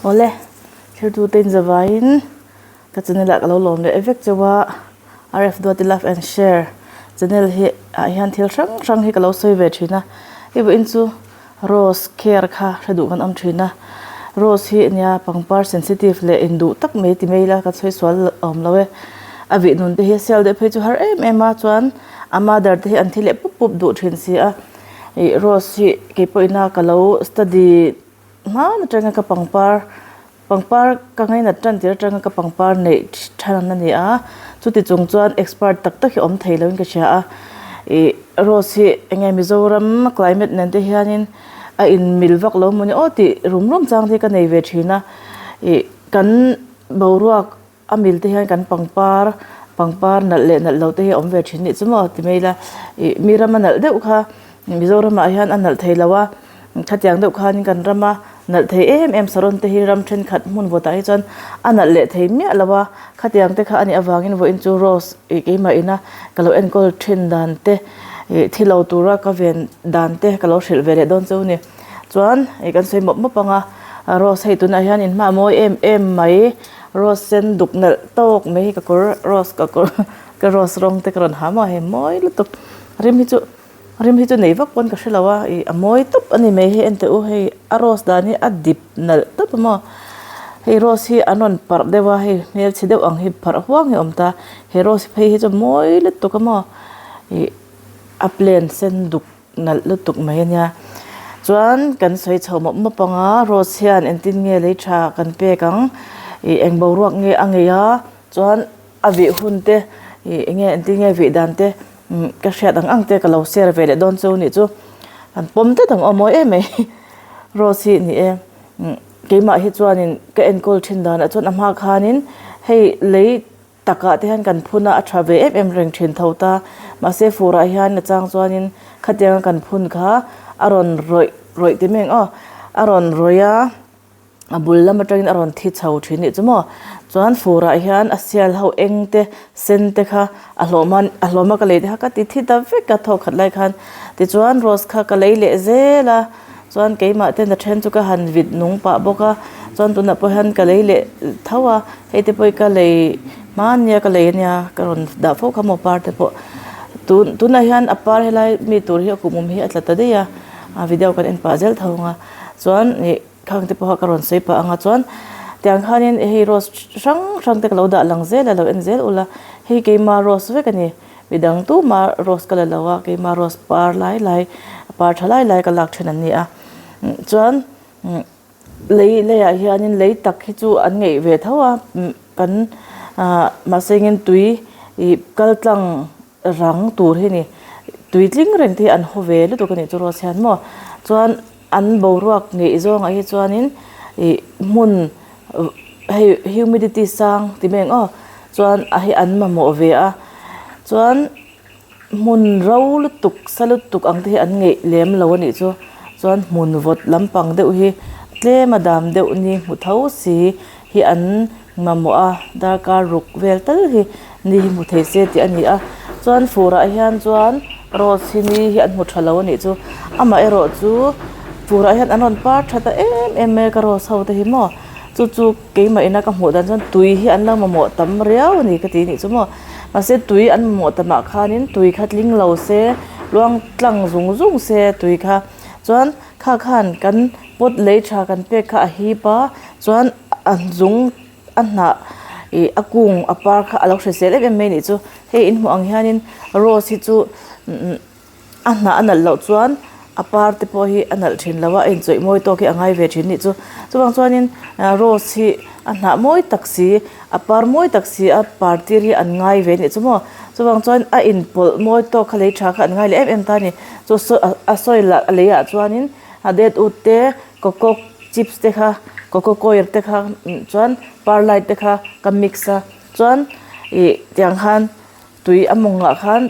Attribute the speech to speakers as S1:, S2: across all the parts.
S1: Awle, thiltute inzavaiin ka channel ah ka lo lawm leh vek chauh a, RF Duati Love and Share channel hi ah hian thil hrang hrang hi ka lo sawi ve thin a, hei vawiin chu rose care kha hre duh kan awm thin a, rose hi nia pangpar sensitive leh induh tak mai ti mai ila ka sawi sual awm lo e, a vih nun te hi a sial deuh phei chu har em em a chuan a mother te hi an thi leh pup pup duh thin si a. Ih rose hi kei pawhin a ka lo study hman atanga ka pangpar pangpar ka ngainat tan tir atanga ka pangpar neih than a ni a chuti chung chuan expert tak tak hi awm thei loin ka hria a ih rose hi eng nge Mizoram climate nen te hianin a inmil vak lo maw ni aw tih rum rum chang te hi ka nei ve thin a ih kan boruak A mil te hian kan pangpar pangpar nalh leh nalh lo te hi a awm ve thin nih chu maw ti mai ila ih mi rama nalh deuh kha Mizoramah hian a nalh thei lo a khatiang deuh khanin kan rama nalh thei em em saron te hi ram thenkhat hmun vawtah hi chuan a nalh leh thei miah lo a khatiang te kha a nih avangin vawiin chu rose ih keimah ina ka lo enkawl thin dan te ih thi lo tura ka ven dan te ka lo hrilh ve leh dawn chu a ni. Chuan ih kan sawi mawp mawp ang a rose hei tunah hian inhma mawi em em mai. Rose sen duk nalh tawk mai hi ka kawr rose ka kawr ka rose rawng te ka rawn ha maw hei mawi lutuk rim hi chu rim hi chu nei vak pawn ka hre lo a ih a mawi tawp a ni mai hei en teh u hei a rose dan hi a dip nalh tawp a maw hei rose hi an rawn parh deuh a hei hmelchhe deuh ang hi pharh huang hi a awm ta he rose phei hi chu mawi lutuk a maw ih a plane sen duk. Nalh lutuk mai a nia. Chuan kan sawi chho mawp mawp ang a, Rose hian engtin nge lei tha kan pek ang, ih eng boruak nge a ngei a, chuan a vih hun te ih eng nge engtin nge vih dan te ka hriat ang ang te ka lo share ve leh dawn chu nih chu. An pawm tlat ang aw mawi em mai Rose hi ni e. Keimah hi chuanin ka enkawl thin danah chuan a hma khanin hei lei Takah te hian kan phun a, a tha ve em em reng thin tho ta. Mahse furah hian a chang chuanin khatianga kan phun kha a rawn rawih rawih ti mai ang aw. A rawn rawih a, a bul lam atangin a rawn thi chho thin nih chu maw. Chuan furah hian a sial ho eng te sen te kha a hlawm a a hlawm a ka lei te kha ka ti thi ta vek a thawk khat lai khan. Tichuan rose kha ka lei leh zel a. Chuan keimah ten a then chu ka han vit nung pah bawk a, chuan tunah pawh hian ka lei leh tho a, hei te pawh hi ka lei hmania ka lei ania ka rawn dah fo kha maw par te pawh tun tunah hian a par helai mi tur hi a kum awm hi a tla ta daih a, a video kan en pah zel tho ang a, chuan ih khang te pawh kha ka rawn sawi pah ang a chuan tiang khanin hei rose hrang hrang te ka lo dah lang zel a lo en zel ula hei keima rose vek a ni. Midang tuma rose ka la lo a, keima rose par lai lai, par tha lai lai ka lak then an ni a. Chuan lei leiah hianin lei tak hi chu an ngeih ve tho a, kan mahse engin tui ih kal tlang rang tur hi a ni. Tui tling reng te hi an haw ve lutuk a nih chu rose hian maw. Chuan an boruak ngeih zawngah hi chuanin ih hmun hei humidity sang ti mai ang aw chuan a hi an mamawh ve a chuan hmun ro lutuk sa lutuk ang te hi an ngeih lem lo a nih chu chuan hmun vawt lampang deuh hi tlem a dam deuh ni hmu tho si hi an mamawh a darkar ruk vel tal hi ni hi hmu thei se tih a ni a chuan furah hian chuan rose hi ni hi an hmu tha lo a nih chu amaherawh chu furah hian an rawn par tha ta em em mai a ka rose ho te hi maw chu chu keimah ina ka hmuh dan chuan tui hi an lo mamawh tam riau a ni ka ti nih chu maw mahse tui an mamawh tamah khanin tui kha tling lo se luang tlang zung zung se tui kha chuan kha khan kan pot lei tha kan pek kha a hip a chuan a zung a hnah ih a kung a par kha a lo hrisel em em mai a nih chu hei in hmuh ang hianin rose hi chu a hnah a nalh loh chuan a par te pawh hi a nalh thin lo a a inchawih mawi tawk hi a ngai ve thin a nih chu chuvang chuanin rose hi a hnah mawi tak si a par mawi tak si a par tir hi an ngai ve a nih chu maw chuvang chuan a inpawlh mawi tawk kha lei tha kha an ngai leh em em ta a ni chu a soil ah a lei ah chuanin a det ut te coco chips te kha coco coir te kha chuan perlite te kha ka mix a chuan ih tiang khan tui a mawngah khan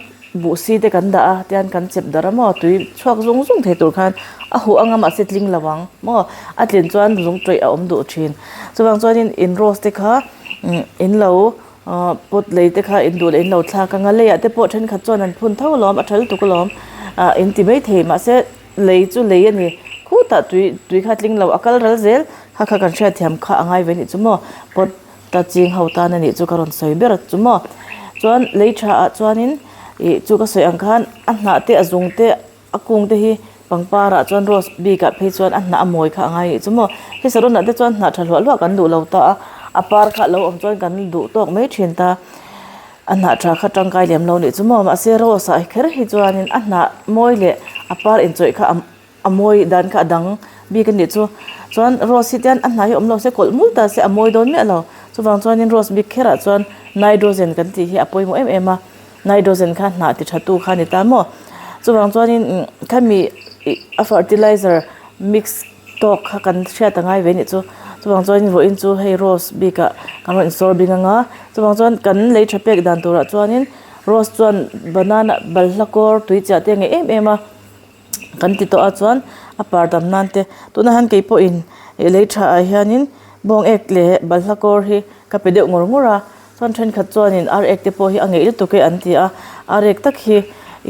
S1: buhsi te kan dah a tian kan chep darh a maw tui chhuak zung zung thei tur khan a huh anga mahse tling lo ang maw a tlin chuan zung tawih a awm duh thin chuvang chuanin in rose te kha in lo ahh pot lei te kha in duh leh in lo thlak anga leiah te pawh thenkhat chuan an phun tho alawm a tha lutuk alawm ah in ti maithei mahse. Lei chu lei a ni. Khutah tui tui kha tling lo a kal ral zel. Kha kha kan hriatthiam kha a ngai ve nih chu maw pot ta ching ho tan a nih chu ka rawn sawi ber chu maw. Chuan lei tha ah chuanin ih chu ka sawi ang khan a hnah te a zung te a kung te hi pangpar ah chuan rose bik ah phei chuan a hnah a mawi kha a ngai nih chu maw. Hei saron ah te chuan hnah tha hluah hluah kan duh lo ta a, a par kha a lo awm chuan kan duh tawk mai thin ta. A hnah tha kha tangkai lem lo nih chu maw mahse rose ah kher hi chuanin a hnah mawi leh a par inchawih kha a mawi dan kha a dang bik a nih chu chuan rose hi tian a hnah hi awm lo se kawlh mul ta se a mawi dawn miah lo chuvang chuanin rose bik kherah chuan nitrogen kan tih hi a pawimawh em em a nitrogen kha hnah ti tha tu kha a ni ta maw chuvang chuanin khami ih a fertilizer mix tawk kha kan hriat a ngai ve anih chu chuvang chuan vawiin chu hei rose bikah kan rawn insawr bing ang a chuvang chuan kan lei tha pek dan turah chuanin rose chuan banana balhla kawr tui chiah te a ngeih em em a kan ti tawh a chuan a par dam nan te tunah hian keipawhin ih lei tha ah hianin bawng ek leh balhla kawr hi ka pe deuh ngawr ngawr a chuan thenkhat chuanin ar ek te pawh hi a ngeih lutuk e an ti a ar ek tak hi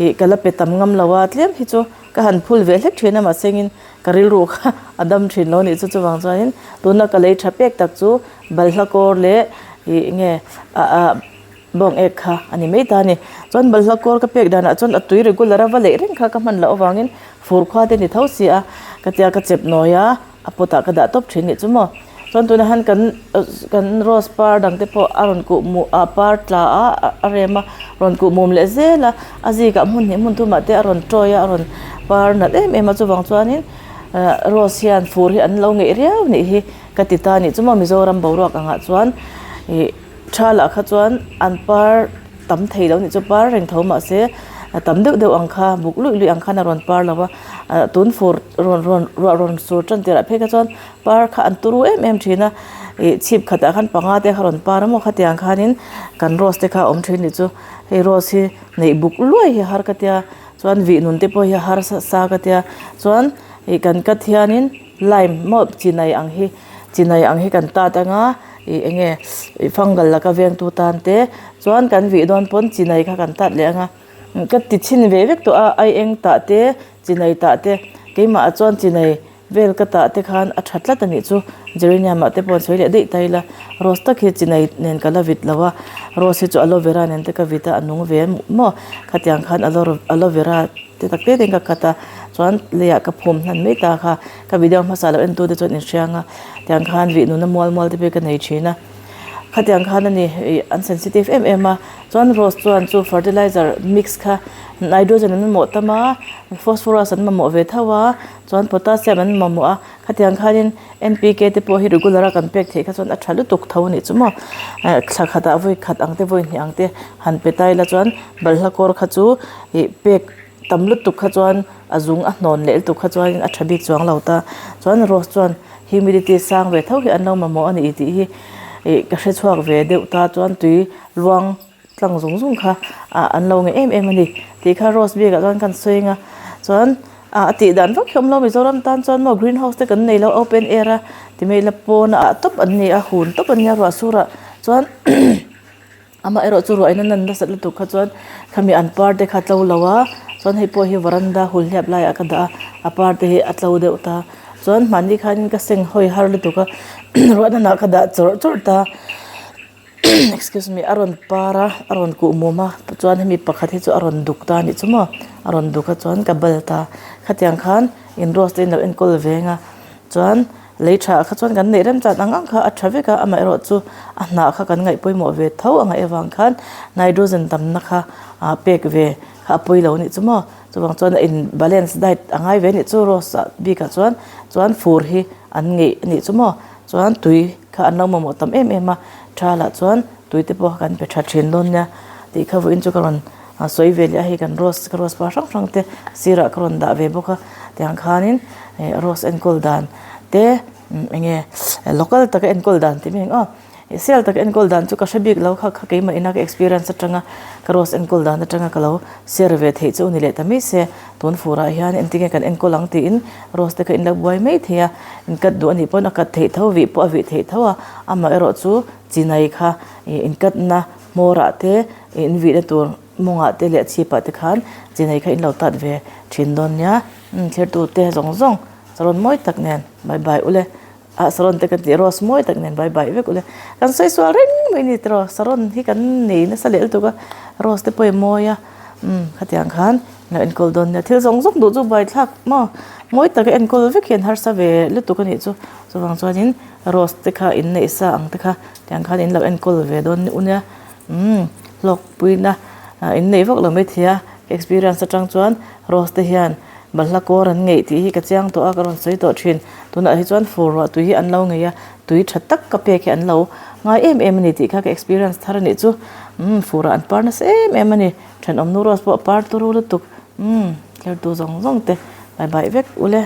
S1: ih ka la pe tam ngam lo a tlem hi chu ka han phul ve hlek thin a mahsengin Ka rilru kha a dam thin lo nih chu chuvang chuanin tuna ka lei tha pek tak chu balhla kawr leh ih nge ah bawng ek kha a ni mai ta a ni. Chuan balhla kawr ka pek danah chuan a tui regular a va leih reng kha ka hman loh avangin fur khua te ni tho si a ka tia ka chep nawi a a pot ah ka dah tawp thin nih chu maw. Chuan tunah hian kan kan rose par dang te pawh a rawn kuh mu ah par tla a a rem a rawn kuh mum leh zel a a zikah hmun hnih hmun thumah te a rawn tawi a a rawn par nalh em em a chuvang chuanin ah rose hian fur hi an lo ngeih riau nih hi ka ti ta a nih chu maw Mizoram boruak angah chuan ih tha lah kha chuan an par tam thei lo nih chu par reng tho mahse a tam deuh deuh ang kha buk luih luih ang khan a rawn par lo va ah tun fur rawn rawn ruah rawn sur tan tirah phei kha chuan par kha an turu em em thin a ih chhip khatah khan panga te kha rawn par a maw khatiang khanin kan rose te kha a awm thin nih chu hei rose hi neih buk luai hi a har ka tia chuan vih nun te pawh hi a har sa ka tia chuan ih kan cut hianin lime maw chinai ang hi chinai ang hi kan tat anga ih eng nge ih fungal laka vengtu tan te chuan kan vih dawn pawn chinai kha kan tat leh anga ka ti chhin ve vek tawh a aieng tah te chinai tah te keimah ah chuan chinai Vel ka tah te khan a tha tlat a nih chu geranium ah te pawh an sawi leh daih ta ila rose tak hi chinai nen ka la vit lo a rose hi chu aloe vera nen te ka vit a a nung ve maw khatiang khan aloe vera te tak te ten ka cut a chuan leiah ka phum hnan mai ta kha ka video hmasa lo en tu te chuan in hriang a tiang khan vih nuna mual mual te pawh hi ka nei thin a khatiang khan a ni ih an sensitive em em a chuan rose chuan chu fertilizer mix kha nitrogen an mamawh tam a phosphorus an mamawh ve tho a. Chuan potassium an mamawh a, khatiang khanin N_P_K te pawh hi regular a kan pek theih kha chuan a tha lutuk tho a nih chu maw. Eh thla khatah vawi khat ang te vawi hnih ang te han pe ta ila chuan balhla kawr kha chu ih pek tam lutuk kha chuan a zung a hnawn leh lutuk kha chuanin a tha bik chuang lo ta. Chuan rose chuan humidity sang ve tho hi an lo mamawh a ni tih hi ih ka hre chhuak ve deuh ta chuan tui luang tlang zung zung kha ah an lo ngeih em em a ni tih kha rose bikah chuan kan sawi ang a chuan ah a tih dan vak hi awm lo Mizoram tan chuan maw green house te kan nei lo open air a ti mai ila pawn ah tawp an ni a hun tawp an nia ruah surah chuan amaherawh chu ruah in a nan nasat lutuk kha chuan khami an par te kha a tlo lo a chuan hei pawh hi varanda hul hliap laiah ka dah a a par te hi a tlo deuh ta chuan mahni khanin ka seng hawi har lutuk a ruah nanah ka dah chawrh chawrh ta. Excuse me a rawn par a a rawn kuh mum a chuan hemi pakhat hi chu a rawn duk ta a nih chu maw a rawn duk a chuan ka bal ta khatiang khan in rose te in lo enkawl ve ang a chuan lei tha ah kha chuan kan neih rem chan ang ang kha a tha vek a amaherawh chu a hnah kha kan ngaih pawimawh ve tho a ngaih avang khan nitrogen tamna kha ah pek ve kha a pawi lo a nih chu maw chuvang chuan a in balance diet a ngai ve a nih chu rose ah bikah chuan chuan fur hi an ngeih a nih chu maw chuan tui. Kha an lo mamawh tam em em a, tha lah chuan tui te pawh kan pe tha thin dawn nia tih kha vawiin chu ka rawn sawi ve leh a, hei kan rose ka rose par hrang hrang te sirah ka rawn dah ve bawk a, tiang khanin rose enkawl dan te eng nge local taka enkawl dan tih mai ang aw, sale taka enkawl dan chu ka hre bik lo kha kha keimah ina ka experience atanga ka rose enkawl dan atanga ka lo share ve theih chu a ni leh ta mai se. Tun furah hian engtinge kan enkawl ang tiin rose te kha in lo buai mai thei a, in cut duh a nih pawn a cut theih tho, vih pawh a vih theih tho a, amaherawh chu chinai kha ih in cut na hmawrah te ih in vihna tur mawngah te leh chhipah te khan chinai kha in lo tat ve thin dawn nia, thlertu te zawng zawng charawn mawi tak nen bye bye ule. Ah saron te kan tih rose mawi tak nen bai bai vek ule. Kan sawi sual reng mai a ni tiraw saron hi kan nei nasa leh lutuk a rose te pawh i mawi a umm khatiang khan lo enkawl dawn nia thil zawng zawng duh chu buaithlak maw mawi taka enkawl vek hian harsa ve lutuk a nih chu chuvang chuanin rose te kha in neih sa ang te kha tiang khan in lo enkawl ve dawn u nia umm hlawkpuina in neih vak lo maithei a experience atang chuan rose te hian. Balhla kawr an ngeih tih hi ka chiang tawh a, ka rawn sawi tawh thin. Tunah hi chuan fur ruah tui hi an lo ngei a, tui tha tak ka pek hi an lo ngai em em a ni tih kha ka experience thar a nih chu. Umm furah an par nasa em em a ni. Thenawm nu rose pawh a par turu lutuk. Umm thlertu zawng zawng te bai bai vek ule.